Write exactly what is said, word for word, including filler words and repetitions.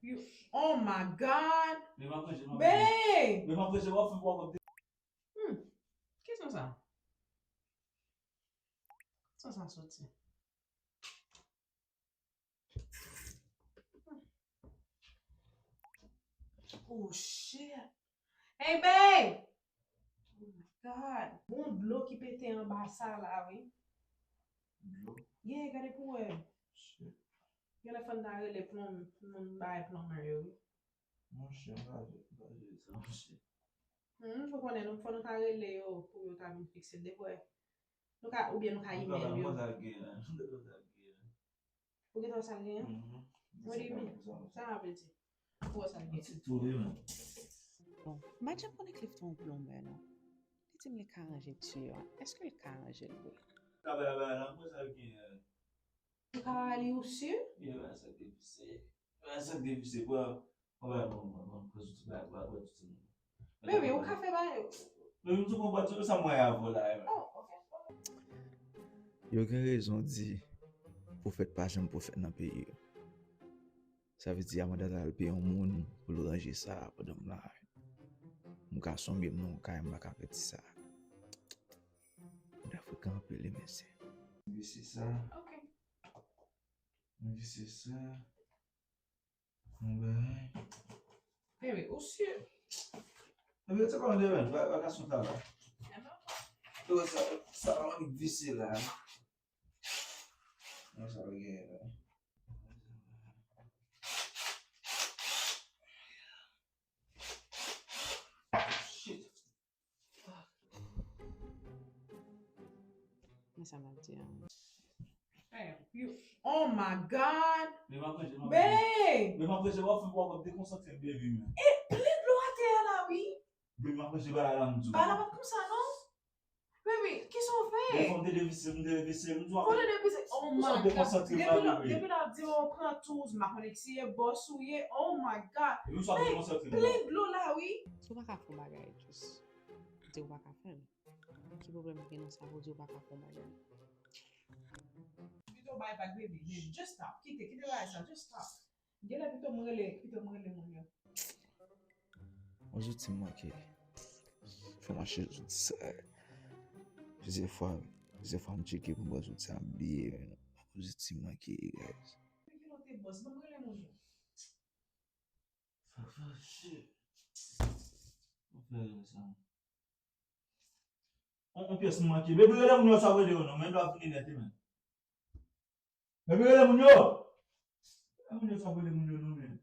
You, oh my God. Men m ap ranje, m ap ranje. Babe! Men m ap ranje, w ap fè, w ap Hmm. Ki son sa? Son sa soti. Oh shit. Hey babe! Oh my God. Bon dlo ki pete anba sa la, wi. Dlo? Yeah, gade pou wè. Shit. Gen lè fò n ta rele plon-, moun bay plonmè yo, wi. Monchè, m pa jwe, m pa jwe sa, monchè. Hmm, ou konnen, nou, fò nou ta rele yo pou yo ta vin fikse l. Depi wè, nou ka, oubyen nou ka imèl yo. Ou gentan wè sa l gen an? Ou gentan wè sa l gen an? What do you mean? Sa sa vle di? Ou wè sa l gen? Ti tou wi, man. Bon, m pa t janm konnen Clifton yon plonmè, non. Li di m li ka ranje tiyo a. Èske l ka ranje l vre? Travay la, travay la, m wè sa l gen an. Ou ka rale, ou si? Yo, men sa k devise. Men sa k devise. Pran, pran bagay, pran, pran, pran, pran zouti bagay, pran, pran zouti nou. Baby, ou ka fè bagay. Baby, m tou konprann, se sa mwen avè w la, men. Oh, ok. Yo gen rezon di, pwofèt pa janm pwofèt nan peyi yo. Sa vle di, Amanda ta al peye yon moun pou l ranje sa pandan m la. M ka sonbye m nan yon kay, m pa ka pèdi sa. Mwen ta frekan anpil wi, mesye. Vise sa. Ok. Vise sa. Mwen bay. Baby, ou si? Ebyen, se kòman de men, va, va gason ta la. Yo, sa, sa pa annik vise la. Nan sa pa gen la. Shit. Men sa m ap di a. Hey, you, oh my God. Men m ap ranje, m ap ranje. Babe! Men m ap ranje, w ap fè, w ap dekonsantre m, baby, men. E plen dlo atè a la, wi. Baby, m ap ranje bagay la, m di w. Bagay la pa t konsa, non. Baby, kisa w fè? Bon, fò m te devise, m te devise, m di w. Fò w te devise, oh my God. Depi lè, depi lè ap di w pran tools, m pa konnen si e bòs ou ye, oh my God. Babe, plen dlo la, wi. Si w pa ka fè yon bagay, just. Di w pa ka fè l. Ki pwoblèm ki gen nan sa pou di w pa ka fè yon bagay? Pito bay vag, baby, baby, just stop. Kite, kite bagay sa, just stop. Genlè pito m rele, pito m rele moun yo. Yon zouti m manke. Fò m achte zouti sa. Plizyè fwa, plizyè fwa m tcheke pou m wè zouti a, m bliye, men yon zouti m manke, guys. Ki kote bòs? Ban m rele moun yo. Fuck, fuck, shit. Mwen fè sa. On, on pyès m manke. Baby, rele moun yo, sa rele yo non. Men dwa vini nèt, men. Baby, rele moun yo. Rele moun yo, sa rele moun yo non, men.